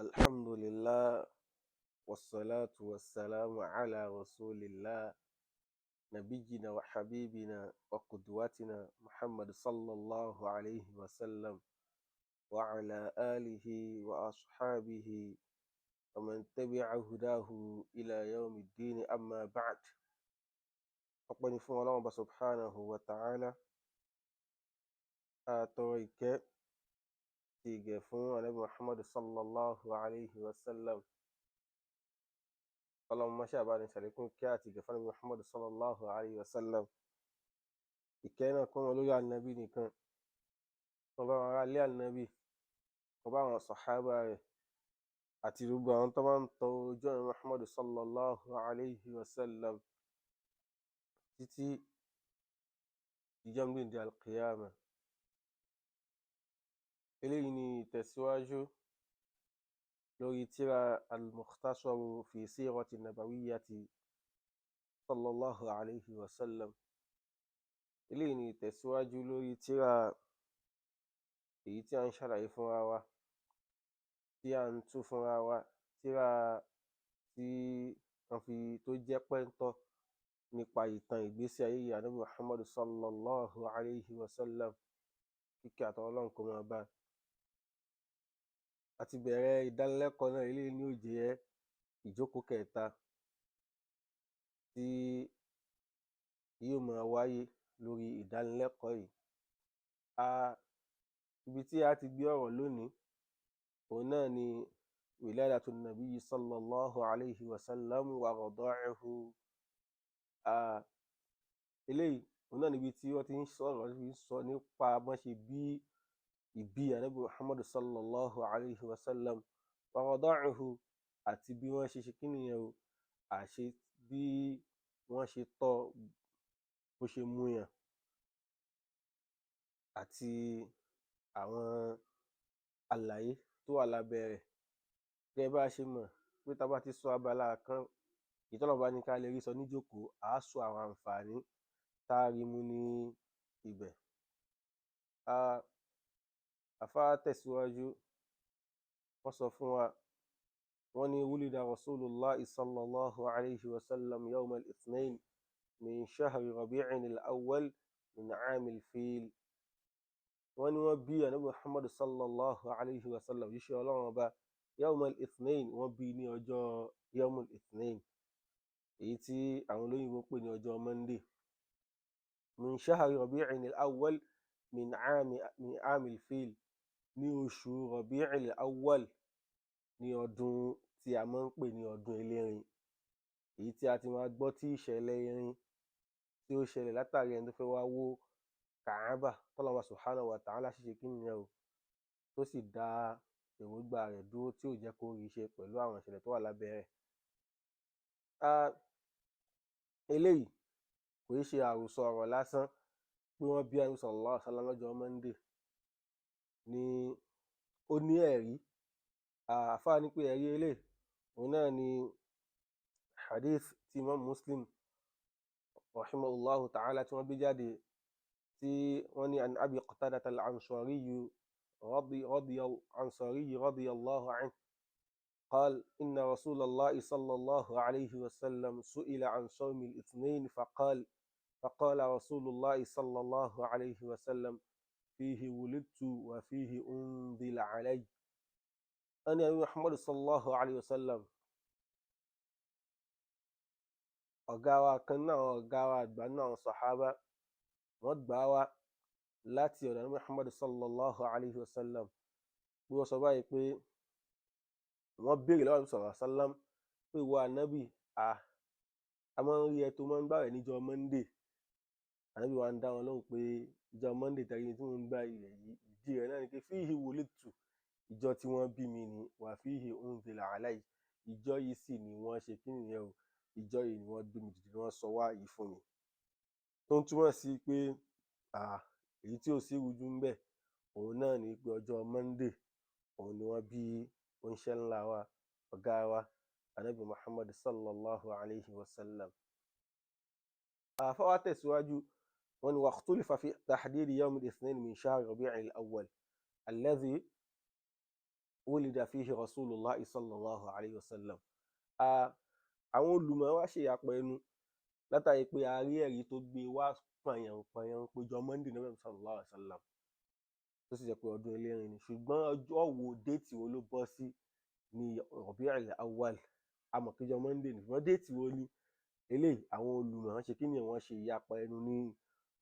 الحمد لله والصلاة والسلام على رسول الله نبينا وحبيبنا وقدوتنا محمد صلى الله عليه وسلم وعلى آله وأصحابه ومن تبع هداه إلى يوم الدين. أما بعد، ọpẹ́ ni fún Ọlọ́run Ọba subhanahu wa ta'ala. A tọrọ ìkẹ́ ti ìgẹ̀ fún Ànábì Muhammad sallallahu alayhi wa sallam. Ọlọ́run má ṣe bá ní ṣàlékún kí àti ìgẹ̀ fún Ànábì Muhammad sallallahu alayhi wa sallam. Ìkẹ́ náà kún wọn lórí Ànábì nìkan, kó bá wọn ará ilé Ànábì, kó bá àwọn sàhábà rẹ̀ àti gbogbo àwọn tó bá ń tọ ojú ọ̀nà Muhammad sallallahu alayhi wa sallam títí ìjọ́ gbèǹde alqiyama. Eléyìí ni ìtẹ̀síwájú lórí tírà al-Mukhtasaru fi sírati nabawiyyati sallallahu alayhi wa sallam. Eléyìí ni ìtẹ̀síwájú lórí tírà èyí tí a ń ṣàlàyé fúnra wa, tí a ń tú fúnra wa, tírà tí wọ́n fi tó jẹ́ pẹ́ńtọ́ nípa ìtàn ìgbésí ayé Ànábì Muhammad sallallahu alayhi wa sallam, kíkẹ́ àtọwọ́ Ọlọ́run kó máa bá a. A ti bẹ̀rẹ̀ ìdánilẹ́kọ̀ọ́ náà. Eléyìí ni ó jẹ́ ìjókòó kẹta tí yóò máa wáyé lórí ìdánilẹ́kọ̀ọ́ yìí. Ibi tí a ti gbé ọ̀rọ̀ lónìí, òun náà ni wiladatu nabiyyi sallallahu alayhi wa sallam wa rada'uhu. Eléyìí, òun náà níbi tí wọ́n ti ń sọ̀rọ̀, ń sọ nípa bọ́n ṣe bí ìbí Ànábì Muhammad sallallahu alayhi wa sallam wa rada'uhu, àti bí wọ́n ṣe ṣe kí nìyẹn o, àṣe bí wọ́n ṣe tọ́, bó ṣe múyàn, àti àwọn àlàyé tó wà lábẹ́ rẹ̀. Gẹ́gẹ́ bá a ṣe mọ̀ pé tá a bá ti sọ abala kan, èyí tọ́lọ́run bá ní ká lè rí sọ níjókòó, à á sọ àwọn àǹfààní tá a rí mú ní ibẹ̀. Àfáà tẹ̀síwájú, wọ́n sọ fún wa, wọ́n ní wulida rasulullahi sallallahu alayhi wa sallam yawm al-ithnain min shahri rabi'in al-awwal min 'am al-fil. Wọ́n ní wọ́n bí Ànábì Muhammad sallallahu alayhi wa sallam, yíṣẹ́ Ọlọ́run Ọba, yawm al-ithnain, wọ́n bí ní ọjọ́ yawm al-ithnain, èyí tí àwọn olóyìnbó pè ní ọjọ́ Monday, min shahri rabi'in al-awwal min 'am al-fil, ní oṣù rabi'in al-awwal, ní ọdún tí a máa ń pè ní ọdún elérin, èyí tí a ti máa gbọ́ tí ìṣẹ̀lẹ̀ irin tí ó ṣẹlẹ̀ látàrí ẹni tó fẹ́ wá wó Kàábà, tọ́lọ́run Ọba subhanahu wa ta'ala ṣìṣe kí nìyẹn o, tó sì dá èròǹgbà rẹ̀ dúró, tí ò jẹ́ kó rí ṣe pẹ̀lú àwọn ìṣẹ̀lẹ̀ tó wà lábẹ́ rẹ̀. Eléyìí kò í ṣe àròsọ ọ̀rọ̀ lásán pé wọ́n bí Ànábì sallallahu alaihi wasallam lọ́jọ́ Monday ní ó ní ẹ̀rí. Àáfàá ní pé ẹ̀rí eléyìí, òun náà ni hadith tí Imam Muslim rahimahullahu ta'ala tí wọ́n gbé jáde, tí wọ́n ní an Abi Qatadata al-Ansari radi radiyallahu anhu قال إن رسول الله صلى الله عليه وسلم سئل عن صوم الاثنين فقال رسول الله صلى الله عليه وسلم فيه ولدت وفيه أنزل علي. أنا محمد صلى الله عليه وسلم, ọ̀gá wa kan náà, ọ̀gá wa àgbà náà, sàhábà, wọ́n gbà wá láti ọ̀dọ̀ Muhammad sallallahu alayhi wa sallam bí wọ́n sọ báyìí pé wọ́n béèrè lọ́wọ́ sallallahu alayhi wa sallam pé, ìwọ Ànábì, a máa ń rí ẹ tó máa ń gbààwẹ̀ níjọ́ Monday. Ànábì wa ń dá wọn lóhùn pé ìjọ Monday tẹ̀lé tí wọ́n ń gbà ilẹ̀ yìí, ìdí rẹ̀ náà ni pé fihi wulidtu, ìjọ tí wọ́n bí mi ni, wà fihi unzila alayhi, ìjọ yìí sì ni wọ́n ṣe kí nìyẹn o, ìjọ yìí ni wọ́n gbé mi dìde, wọ́n sọ wá yìí fún mi. Tó ń túmọ̀ sí pé èyí tí ò sí ìrújú ń bẹ̀, òun náà ni pé ọjọ́ Monday, òun ni wọ́n bí oníṣẹ́ ńlá wa, ọ̀gá wa, Ànábì Muhammad sallallahu alayhi wa sallam. Àfáà wa tẹ̀síwájú, wọ́n ní wakhtulifa fi tahdidi yawm al-ithnain min shahr rabi' al-awwal alladhi Wulida fihi Rasulullah sallallahu alayhi wa sallam. Àwọn olùmọ̀ wá ṣe ìyapa ẹnu látàrí pé a rí ẹ̀rí tó gbé wá pààyàn pààyàn péjọ Monday Nabi sallallahu alayhi wa sallam, tó sì jẹ́ pé ọdún elérin ni. Ṣùgbọ́n ọjọ́ wo, déètì wo ló bọ́ sí ní Rabi'ul Awwal? A mọ̀ péjọ Monday ni, ṣùgbọ́n déètì wo ni eléyìí? Àwọn olùmọ̀ wọ́n ṣe kí ni, wọ́n ṣe ìyapa ẹnu ní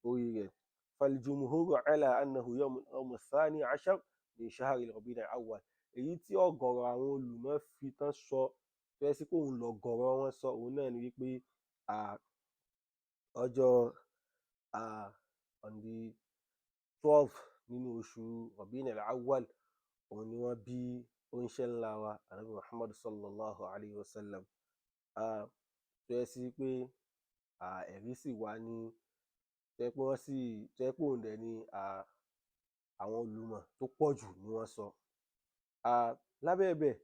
orí rẹ̀. Faljumhuru ala annahu yawm ath-thani ashar min shahri Rabi'ul Awwal. Èyí tí ọ̀gọ̀rọ̀ àwọn olùmọ̀ fi tán sọ, tó yẹ sí pé òun lọ̀gọ̀rọ̀ wọn sọ, òun náà ni wípé ọjọ́ on the 12 nínú oṣù Rabi'ul Awwal, òun ni wọ́n bí oníṣẹ́ ńlá wa Ànábì Muhammad sallallahu alayhi wa sallam. Tó yẹ sí pé ẹ̀rí sì wá ní tó yẹ pé wọ́n sì tó yẹ pé òun dẹ̀ ni àwọn olùmọ̀ tó pọ̀ jù ni wọ́n sọ. Lábẹ́ ẹ̀bẹ̀,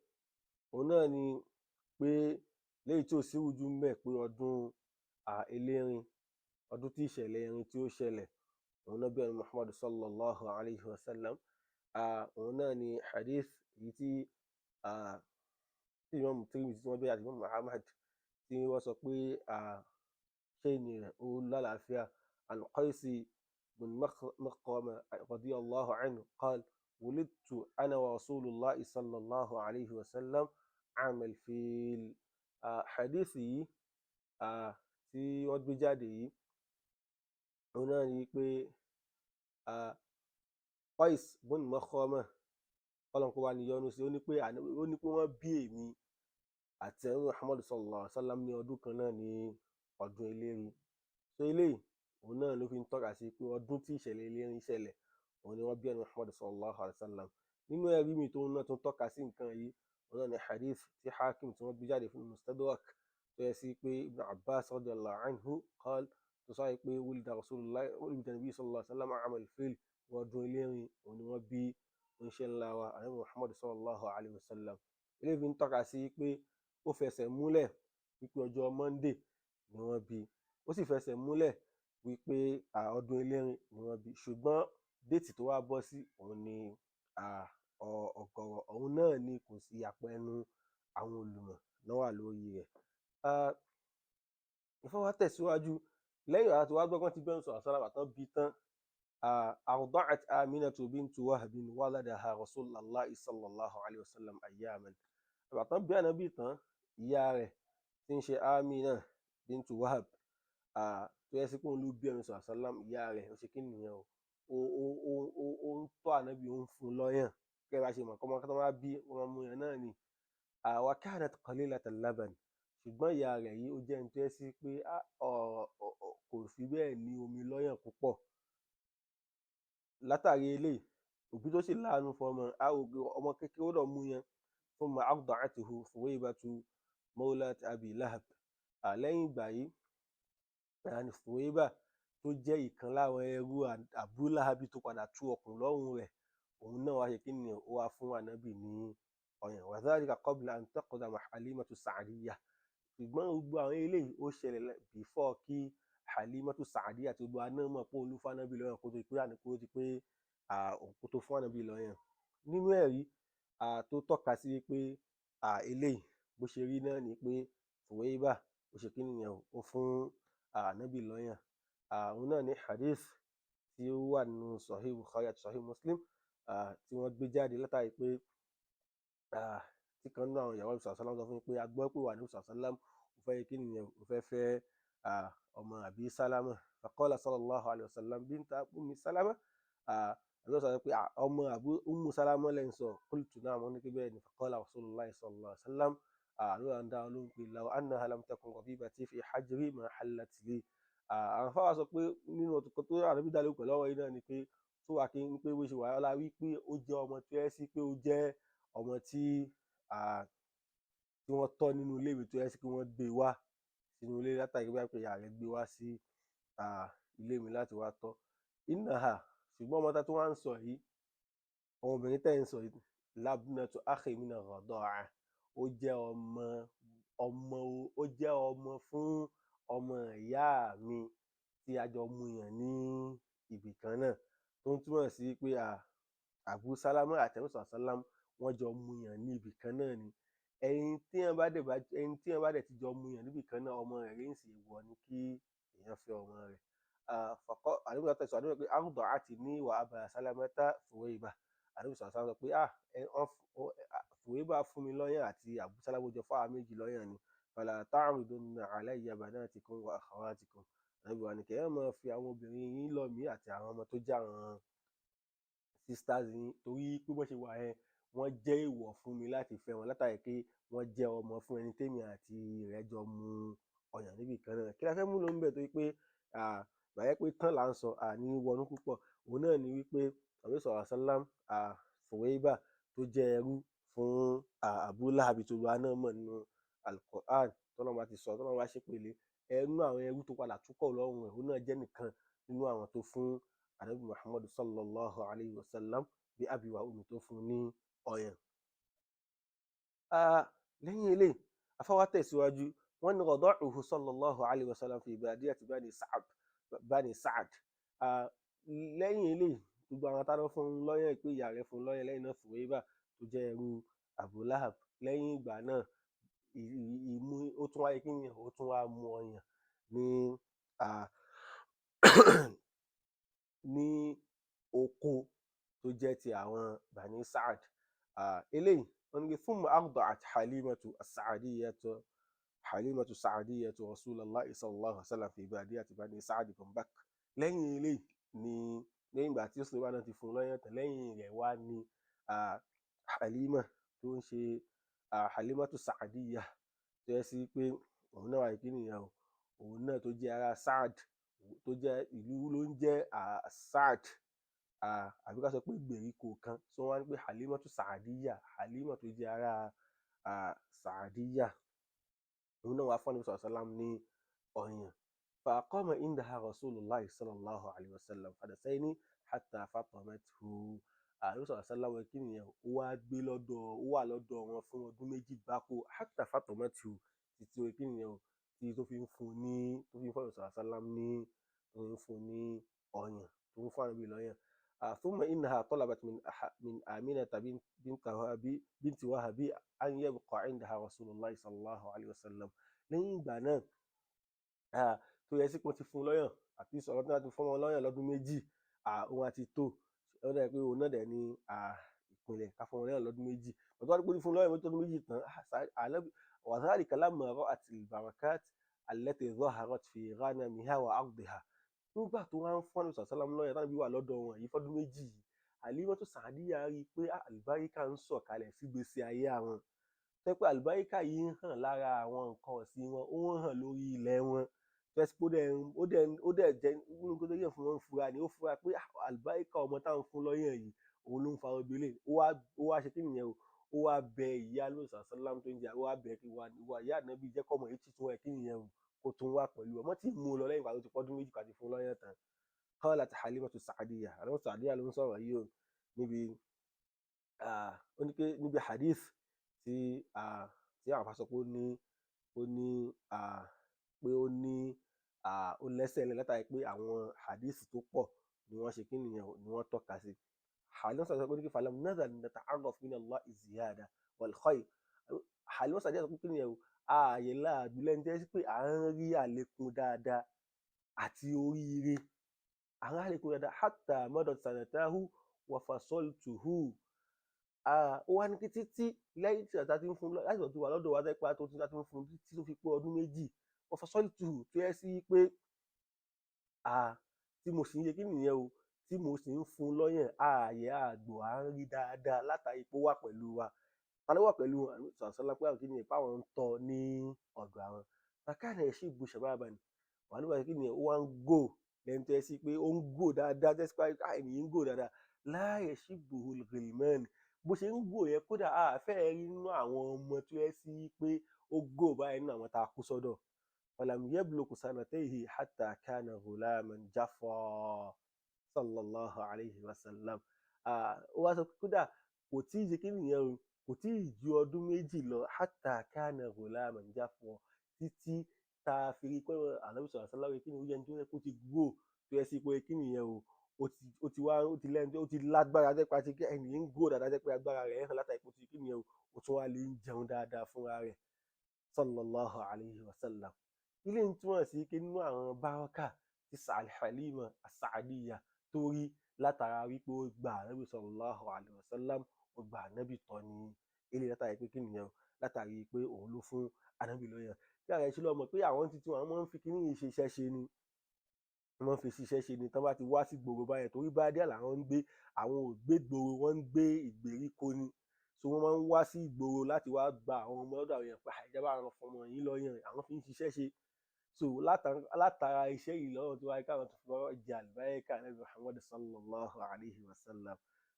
òun náà ni pé léyìí tí ò sí rújú ńbẹ̀ pé ọdún elérin, ọdún tí ìṣẹ̀lẹ̀ irin tí ó ṣẹlẹ̀, òun náà bí Ànábì Muhammad sallallahu alayhi wa sallam. Òun náà ni hadith èyí tí Imam Tirmidhi tí wọ́n gbé àti Imam Ahmad tí wọ́n sọ pé ṣéènì rẹ̀ ó lálàáfíà. An Qaysi bin Makhrama radiyallahu anhu qala wulidtu ana wa Rasulullahi sallallahu alayhi wa sallam amal fil. Hadith yìí tí wọ́n gbé jáde yìí, òun náà ni pé Qais bin Makhrama, kọ́lọ́n kó bá ní yọ́nú sí, ó ní pé wọ́n bí èmi àti Ànábì Muhammad sallallahu alaihi wa sallam ní ọdún kan náà ní ọdún elérin. So eléyìí òun náà ló fi ń tọ́ka sí pé ọdún tí ìṣẹ̀lẹ̀ elérin ṣẹlẹ̀, òun ni wọ́n bí Ànábì Muhammad sallallahu alaihi wa sallam. Nínú ẹ̀rí mi tó náà tó ń tọ́ka sí nǹkan yìí, òun náà ni hadith tí Hakim tí wọ́n gbé jáde fún Mustadrak, tó yẹ sí pé Ibn Abbas radiyallahu anhu qal, tó sọ pé wulida Rasulullah wulida Nabi sallallahu alaihi wa sallam amal fil, ọdún elérin òun ni wọ́n bí oníṣẹ́ ńlá wa Ànábì Muhammad sallallahu alayhi wa sallam. Eléyìí fi ń tọ́ka sí pé ó fẹsẹ̀ múlẹ̀ wípé ọjọ́ Monday ni wọ́n bí, ó sì fẹsẹ̀ múlẹ̀ wípé ọdún elérin ni wọ́n bí. Ṣùgbọ́n déètì tó wá bọ́ sí òun ni ọ̀gọ̀rọ̀, òun náà ni kò sí ìyapa ẹnu àwọn olùmọ̀ náà wà lórí rẹ̀. Ìfẹ́ wa tẹ̀síwájú lẹ́yìn àti wá gbọ́ngàn tí bẹ́ẹ̀ sọ̀rọ̀ sálábà tán bí tán. Arda'at Aminatu bintu Wahbin waladaha Rasulullahi sallallahu alayhi wa sallam ayyaman. Àbàtàn bí Ànábì tán, ìyá rẹ̀ tí ń ṣe Amina bintu Wahab, tó yẹ sí pé òun ló bí Ànábì sallallahu alayhi wa sallam, ìyá rẹ̀ ó ṣe kí nìyẹn o, ó ń tọ́ Ànábì, ó ń fún un lọ́yàn. Kẹ́ ẹ bá ṣe mọ̀ kọ́mọ kí wọ́n bá bí wọ́n mú yàn náà ni. Wa kanat qalilata laban. Ṣùgbọ́n ìyá rẹ̀ yìí ó jẹ́ ẹni tó yẹ sí pé kò fi bẹ́ẹ̀ ní omi lọ́yàn púpọ̀. Látàrí eléyìí, òbí tó sì láàánú fọmọ, ọmọ kékeré ó lọ mú yẹn. Thumma arda'atuhu Thuwaybatu mawlat Abi Lahab. Lẹ́yìn ìgbà yìí, Thuwayba tó jẹ́ ìkan láwọn ẹrú Abu Lahab tó padà tú ọkùn lọ́rùn rẹ̀, òun náà wá ṣe kí ni, ó wá fún Ànábì ní ọyàn. Wa dhalika qabla an taqdama Halimatu Sa'diyya. Ṣùgbọ́n gbogbo àwọn eléyìí ó ṣẹlẹ̀ before kí Halimatu Sa'diyya àti gbogbo aná mọ̀ pé òun ló fún Ànábì lọ́yàn kó tó pé kó tó pé òun tó fún Ànábì lọ́yàn. Nínú ẹ̀rí tó tọ́ka sí pé eléyìí bó ṣe rí náà ni pé Thuwayba ó ṣe kí nìyẹn, ó fún Ànábì lọ́yàn. Òun náà ní hadith tí ó wà nínú Sahih Bukhari àti Sahih Muslim tí wọ́n gbé jáde látàrí pé tí kan nínú àwọn ìyàwó Ànábì sallallahu alaihi wasallam sọ fún mi pé a gbọ́ pé wà ní sallallahu alaihi wasallam ó fẹ́ kí nìyẹn, ó fẹ́ fẹ́ ọmọ Abi Salama. Faqala sallallahu alaihi wasallam binta Ummi Salama. Àbí sọ pé ọmọ Abu Ummu Salama lẹ́yìn sọ. Qultu na'am, wọ́n ní pé bẹ́ẹ̀ ni. Faqala Rasulullah sallallahu alaihi wasallam, àlọ́ à ń dá olóhùn pé law annaha lam takun rabibati fi hajri ma hallat li. Àwọn afáwà sọ pé nínú ọ̀tún tó Ànábì dá lóhùn pẹ̀lú ọ̀rọ̀ yìí náà ni pé tó wà kí n pé bó ṣe wà ọlá wí pé ó jẹ́ ọmọ tó yẹ sí pé ó jẹ́ ọmọ tí wọ́n tọ́ nínú ilé ìwé tó yẹ sí pé wọ́n gbé wá sínú ilé látàrí pé ìyá rẹ̀ gbé wá sí ilé mi láti wá tọ́. Innaha, ṣùgbọ́n ọmọ tá tó wá ń sọ yìí, ọmọbìnrin tẹ́ ń sọ yìí, labnatu akhi mina rada'a, ó jẹ́ ọmọ ọmọ ó jẹ́ ọmọ fún ọmọ ìyá mi tí a jọ mú yàn ní ibì kan náà, tó ń túmọ̀ sí pé Abu Salama àti Ànábì sallam Wọ́n jọ muyàn ní ibì kan náà ni. Ẹni tí wọ́n bá dẹ̀ ti jọ muyàn níbì kan náà, ọmọ rẹ̀ rí ń sì wọ̀ ni kí èèyàn fẹ́ ọmọ rẹ̀. Faqala àdúgbò tẹ̀sán àdúgbò pé arda'atni wa Aba Salamata Thuwayba. Àdúgbò sọ̀rọ̀ sọ pé Thuwayba fún mi lọ́yàn àti Abu Salama jọ fáwọn méjì lọ́yàn ni. Fala ta'ridunna alayya banatikum wa akhawatikum. Ànábì wa ní kẹ́ ẹ máa fi àwọn obìnrin yín lọ̀ mí àti àwọn ọmọ tó jẹ́ àwọn sisters yín, torí pé bó ṣe wà yẹn, wọ́n jẹ́ èèwọ̀ fún mi láti fẹ́ wọn látàrí pé wọ́n jẹ́ ọmọ fún ẹni tèmi àti rẹ̀ jọ mu ọyàn níbì kan náà. Kí la fẹ́ mú ló ń bẹ̀? Torí pé bàyẹ́ pé tán là ń sọ àní wọnú púpọ̀. Òun náà ni wípé Ànábì sallallahu alaihi wasallam, Thuwayba tó jẹ́ ẹrú fún Abu Lahab tó wà náà mọ̀ nínú Al-Qur'an tọ́lọ́run bá ti sọ, tọ́lọ́run bá ṣépèlé ẹnu àwọn ẹrú tó padà túkọ̀ lọ́rùn ẹ̀, òun náà jẹ́ nìkan nínú àwọn tó fún Ànábì Muhammad sallallahu alayhi wa sallam bí abi wa ummi tó fún ní ọyàn. Lẹ́yìn eléyìí, afáwá tẹ̀síwájú. Wọ́n ní rada'uhu sallallahu alayhi wa sallam fi badiyati Bani Sa'ad. Lẹ́yìn eléyìí, gbogbo àwọn tánà fún un lọ́yàn pé ìyá rẹ̀ fún un lọ́yàn, lẹ́yìn náà Thuwayba tó jẹ́ ẹrú Abu Lahab, lẹ́yìn ìgbà náà ìmú ó tún wáyé, kí ni ó tún wá mú ọyàn ní oko tó jẹ́ ti àwọn Bani Sa'ad. Eléyìí wọ́n ní pé thumma arda'at Halimatu Sa'adiyatu Rasulullahi sallallahu alaihi wasallam fi badiyati Bani Sa'ad bin Bakr. Lẹ́yìn eléyìí ni lẹ́yìn ìgbà tí Suwayba náà ti fún un lọ́yàn tán, lẹ́yìn rẹ̀ wá ní Halima tó ń ṣe Halimatu Sa'adiyya, tó yẹ sí pé òun náà wà ní kíni yẹn o, òun náà tó jẹ́ ará Sa'ad, tó jẹ́ ìlú ló ń jẹ́ Sa'ad, àbí ká sọ pé ìgbèríko kan. So wọ́n wá ní pé Halimatu Sa'adiyya, Halima tó jẹ́ ará Sa'adiyya, òun náà wá fún Ànábì sallallahu alaihi wasallam ní ọyàn. Faqama indaha Rasulullahi sallallahu alaihi wasallam sanataini hatta fatamathu. Ànábì sallallahu alaihi wasallam kí nìyẹn, ó wá gbé lọ́dọ̀, ó wà lọ́dọ̀ wọn fún ọdún 2 gbáko, hatta fatamathu, títí ó kí nìyẹn o, tí tó fi ń fún ní, tó fi ń fún Ànábì sallallahu alaihi wasallam ní, tó fi ń fún ní ọyàn, tó ń fún Ànábì lọ́yàn. Thumma innaha talabat min Aminata binti Wahabi an yabqa indaha Rasulullahi sallallahu alaihi wasallam. Lẹ́yìn ìgbà náà tó yẹ sí pé wọ́n ti fún un lọ́yàn àti sọ̀rọ̀ tí wọ́n ti fún wọn lọ́yàn lọ́dún 2, òun àti tó ó dẹ̀ pé òun náà dẹ̀ ní ìpìlẹ̀ ká fún wọn lọ́yàn lọ́dún 2. Ọ̀tọ́ wá ní fún lọ́yàn lọ́dún 2 tán, wa dhalika lamma ra'at al-barakat allati zaharat fi ghanamiha wa ardiha. Nígbà tó wá ń fún Ànábì sallallahu alaihi wasallam lọ́yàn táwọn bí wà lọ́dọ̀ wọn yìí fọ́dún 2 yìí, Halimatu Sa'adiyya rí i pé àlùbáríkà ń sọ̀kalẹ̀ sígbésí ayé àwọn, tó jẹ́ pé àlùbáríkà yìí ń hàn lára àwọn nǹkan ọ̀sìn wọn, ó ń hàn lórí ilẹ̀ wọn, tó jẹ́ pé ó dẹ̀ jẹ́ nínú tó yẹ fún wọn fura ni ó fura pé àlùbáríkà ọmọ táwọn fún lọ́yàn yìí òun ló ń fa ọdún ilé. Ó wá ṣe kí nìyẹn o, ó wá bẹ ìyá Ànábì sallallahu alaihi wasallam tó ń jẹ, ó wá bẹ kí wà ìyá Ànábì jẹ́ kọ́mọ yìí tuntun ẹ̀ kí nìyẹn o, kó tún wá pẹ̀lú ọmọ tí mú un lọ lẹ́yìn ìgbà tó ti pọ́dún 2 kàti fún lọ́yàn tán. Qalat Halimatu Sa'adiyya, Halimatu Sa'adiyya ló ń sọ̀rọ̀ yìí o níbi ó ní pé níbi hadith tí àwọn afa sọ pé ó ní pé ó ní ó lẹ́sẹ̀ lẹ́ látàrí pé àwọn hadith tó pọ̀ ni wọ́n ṣe kí nìyẹn ni wọ́n tọ́ka sí. Halimatu Sa'adiyya sọ pé ní kí falam nazal nata'arraf min Allahi ziyada wal khayr. Halimatu Sa'adiyya sọ pé kí nìyẹn o, ààyè láàbí lẹ́ni tẹ́ sí pé à ń rí àlékún dáadáa àti oríire, à ń rí àlékún dáadáa hatta madat sanatahu wa fasaltuhu. Ó wá ní kí títí lẹ́yìn tí àtàtì ń fún láti ọ̀tún wà lọ́dọ̀ wa tẹ́pá tó ti ń fún títí tó fi pé ọdún 2, wa fasaltuhu, tó yẹ sí pé tí mo sì ń yẹ kí nìyẹn o, tí mo sì ń fún lọ́yàn, ààyè àgbò à ń rí dáadáa látàrí pé ó wà pẹ̀lú wa. Ta ló wà pẹ̀lú sàṣálá pé àwọn kìnìyàn páwọn ń tọ́ ní ọ̀dọ̀ àwọn. Bàkánà ẹ̀ṣin bu ṣàbàbà ni wà nígbà tí kìnìyàn ó wá ń gò lẹ́nu tó yẹ sí pé ó ń gò dáadáa, tó yẹ sí pé ènìyàn ń gò dáadáa láàyè sí buhul gilman bó ṣe ń gò yẹn, kódà a fẹ́ rí nínú àwọn ọmọ tó yẹ sí pé ó gò báyìí nínú àwọn tá a kú sọ́dọ̀. Falam yablugh sanatayhi hatta kana ghulaman jaffa sallallahu alayhi wa sallam. Ó wá sọ pé kódà kò tí ì ṣe kí nìyẹn o, kò tí ì ju ọdún 2 lọ, hatta kana ghulaman jaffa, títí tá a fi rí pé Ànábì sallallahu alaihi wasallam kí ni ó yẹ tó yẹ kó ti gbó, tó yẹ sí pé kí nìyẹn o, Ó ti wá, ó ti lẹ́nu, ó ti lágbára jẹ́ pé àti kí ẹnì ń gbó dáadáa jẹ́ pé agbára rẹ̀ hàn látàrí pé ó ti kí nìyẹn, ó tún wá lè ń jẹun dáadáa fúnra rẹ̀ sallallahu alayhi wa sallam. Ilé ń túmọ̀ sí pé nínú àwọn bárọ́kà tí Halima As-Sa'diyya tó rí látara wípé ó gba ànábì sallallahu alayhi wa sallam, ó gba ànábì tọ́ ní ilé látàrí pé kí nìyẹn, látàrí pé òun ló fún ànábì lọ́yàn. Kí ààrẹ ṣe lọ mọ̀ pé àwọn títí wọn máa ń fi kíní yìí ṣe iṣẹ́ ṣe ni, wọ́n máa ń fi ṣiṣẹ́ ṣe ni tán bá ti wá sí gbòòrò báyẹn, torí bádíà làwọn ń gbé, àwọn ò gbé gbòòrò, wọ́n ń gbé ìgbèríko ni. So wọ́n máa ń wá sí ìgboro láti wá gba àwọn ọmọ lọ́dọ̀ àwọn èèyàn pé ìjọba àwọn fọmọ yìí lọ́yàn, àwọn fi ń ṣiṣẹ́ ṣe. So látara iṣẹ́ yìí lọ́wọ́ tó wáyé káwọn tó fi wọ́n jẹ àlùbáríkà Ànábì Muhammad sallallahu alayhi wa sallam.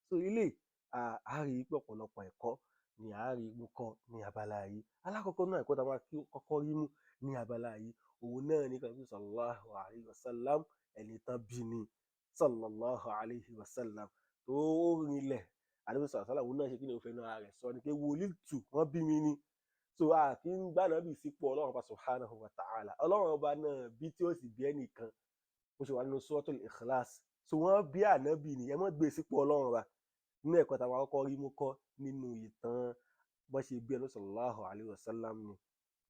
So ilé a rí pé ọ̀pọ̀lọpọ̀ ẹ̀kọ́ ni a rí mú kọ́ ní abala yìí. Alákọ̀ọ́kọ́ náà ẹ̀kọ́ tá a máa kọ́kọ́ rí mú ní abala yìí, òun náà ní kàbí sallallahu alayhi wa sallam ẹni tán bí ni sallallahu alayhi wa sallam tó rinlẹ̀. Ànábì sallallahu alayhi wa sallam òun náà ṣe kí ni òfin náà rẹ̀ sọ ni pé wòlíìtù wọ́n bí mi ni. So a kì í gbà náà bí sípò Ọlọ́run ọba subhanahu wa ta'ala, Ọlọ́run ọba náà bí tí ó sì bí ẹnìkan bó ṣe wà nínú suratul ikhlas. So wọ́n bí ànábì ni, ẹ mọ́ gbé sípò Ọlọ́run ọba. Nínú ẹ̀kọ́ táwọn akọ́kọ́ rí mú kọ́ nínú ìtàn bọ́n ṣe bí ẹnu sallallahu alayhi wa sallam ni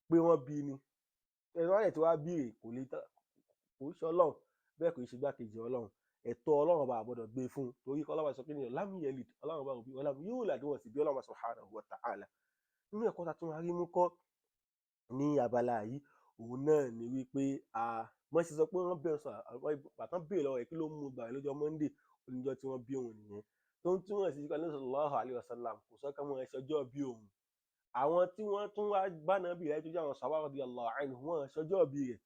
pé wọ́n bí ni. Ẹ̀rọ ayẹ̀ tí wàá bí rè kò lè tán, kò ń ṣe Ọlọ́run, bẹ́ẹ̀ kò ń ṣe igbákejì Ọlọ́run. Ẹ̀tọ́ Ọlọ́run ọba àgbọ́dọ̀ gbé fún un, torí kọ́ Ọlọ́run sọ pé ní lam yalid, Ọlọ́run ọba òbí walam yulad, wọ́n sì bí Ọlọ́run subhanahu wa ta'ala. Nínú ẹ̀kọ́ tá a tún rí mú kọ́ ní abala yìí, òun náà ni wípé wọ́n ṣe sọ pé wọ́n bẹ̀rẹ̀ sọ bàtán béèrè lọ́wọ́ rẹ̀ kí ló mú gbà lọ́jọ́ Monday, oníjọ́ tí wọ́n bí òun nìyẹn, tó ń túmọ̀ sí pé sallallahu alayhi wa sallam kò sọ ká mọ ẹṣẹ ọjọ́ bí òun. Àwọn tí wọ́n tún wá bá Nábì rẹ̀ tó jẹ́ àwọn sàhábà radiyallahu anhum, wọ́n ṣọjọ́ bí rẹ̀.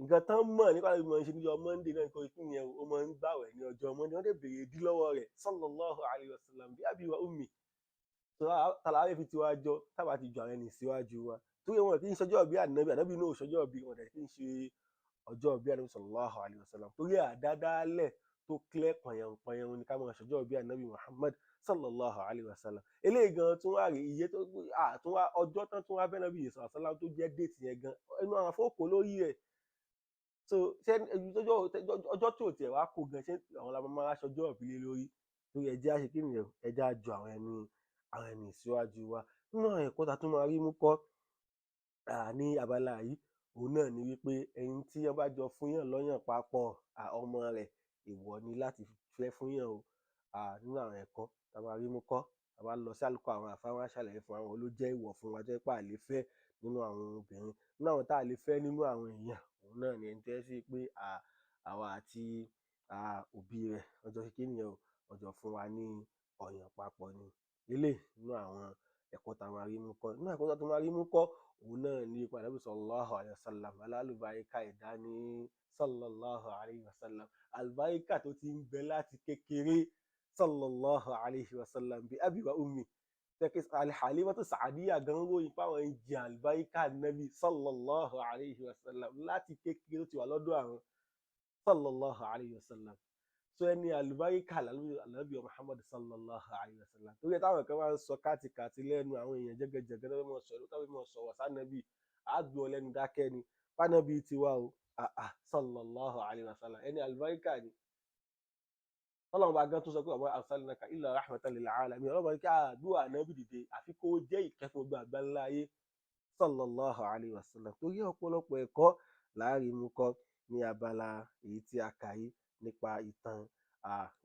Nǹkan tán mọ̀ nípa bí wọ́n ṣe níjọ́ Monday náà kò kí nìyẹn, ó máa ń gbàwẹ̀ ní ọjọ́ Monday. Wọ́n dẹ̀ béèrè ìdí lọ́wọ́ rẹ̀ sallallahu alayhi wa sallam bí abi wa ummi. Tàlàyé fi tiwa jọ tábà ti jọ àwọn ẹni síwájú wa, torí wọn kì í ṣọjọ́ bí ànábì, ànábì náà ò ṣọjọ́ bí wọn, dẹ̀ kì í ṣe ọjọ́ bí ànábì sallallahu alayhi wa sallam. Torí àdádálẹ̀ tó clear pọ̀yànpọ̀yàn ni ká máa ṣọjọ́ bí ànábì Muhammad sallallahu alayhi wa sallam. Eléyìí gan tún wá rí iye tó tún wá ọjọ́ tán tún wá bẹ́ẹ̀ nábì sallallahu alayhi wa sallam tó jẹ́ déètì yẹn gan ẹnu àwọn afọ́kò lórí rẹ̀. So ṣé ọjọ́ tí ò tiẹ̀ wá kó gan ṣé àwọn làwọn máa ṣọjọ́ ìbílẹ̀ lórí? Torí ẹjẹ́ àṣekí nìyẹn, ẹjẹ́ àjọ àwọn ẹni síwájú wa. Nínú àwọn ẹ̀kọ́ tá a tún máa rí mú kọ́ ní abala yìí, òun náà ni wípé ẹni tí wọ́n bá jọ fún yàn lọ́yàn papọ̀, ọmọ rẹ̀ ìwọ ni láti fẹ́ fún yàn o. Nínú àwọn ẹ̀kọ́ tá a máa rí mú kọ́, tá a bá lọ sí àlùkò àwọn àfáà wọn á ṣàlàyé fún àwọn olójẹ́ ìwọ̀ fún wa tó jẹ́ pé a lè fẹ́ nínú àwọn obìnrin. Nínú àwọn tá a lè fẹ́ nínú àwọn èèyàn, òun náà ni ẹni tó jẹ́ sí pé àwa àti òbí rẹ̀ ọjọ́ kékeré nìyẹn o, ọjọ́ fún wa ní ọyàn papọ̀ ni. Eléyìí nínú àwọn ẹ̀kọ́ tá a máa rí mú kọ́. Nínú ẹ̀kọ́ tá a máa rí mú kọ́, òun náà ni ipa Ànábì sallallahu alayhi wa sallam alálùbáríkà ẹ̀dá ní sallallahu alayhi wa sallam, àlùbáríkà tó ti ń bẹ láti kékeré sallallahu alayhi wa sallam bí abi wa ummi. Tẹ́kí Halimatu Sa'diyya gan ròyìn fáwọn ìjì àlùbáríkà Nábì sallallahu alayhi wa sallam láti kékeré tó ti wà lọ́dọ̀ àwọn sallallahu alayhi wa sallam. So ẹni àlùbáríkà Ànábì Muhammad sallallahu alayhi wa sallam. Torí ẹ táwọn kan máa ń sọ káàtìkàtì lẹ́nu àwọn èèyàn jẹ́gẹ́jẹ́gẹ́ tó fẹ́ mọ̀ sọ̀rọ̀, tó fẹ́ mọ̀ sọ̀rọ̀ sánàbì, àgbẹ̀ wọn lẹ́nu dákẹ́ ni fánàbì tiwa o sallallahu alayhi wa sallam ẹni àlùbáríkà ni. Ọlọ́run bá gán tó sọ pé ọmọ arsalnaka illa rahmatan lil alamin, Ọlọ́run bá ní kí àdúrà Ànábì dìde àfi kó jẹ́ ìkẹ́ fún gbogbo àgbáńlá ayé sallallahu alayhi wa sallam. Torí ọ̀pọ̀lọpọ̀ ẹ̀kọ́ láàrin mú kọ́ ní abala èyí tí a kà yìí nípa ìtàn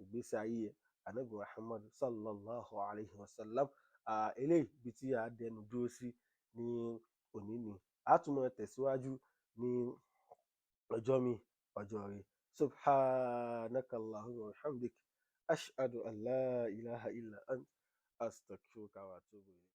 ìgbésí ayé Ànábì Muhammad sallallahu alayhi wa sallam. Eléyìí ibi tí a dẹnu dúró sí ní òní ni a tún máa tẹ̀síwájú ní ọjọ́ mi, ọjọ́ rẹ̀. Subhanaka Allahumma wa bihamdik, ashhadu an la ilaha illa ant, astaghfiruka wa atubu ilayk.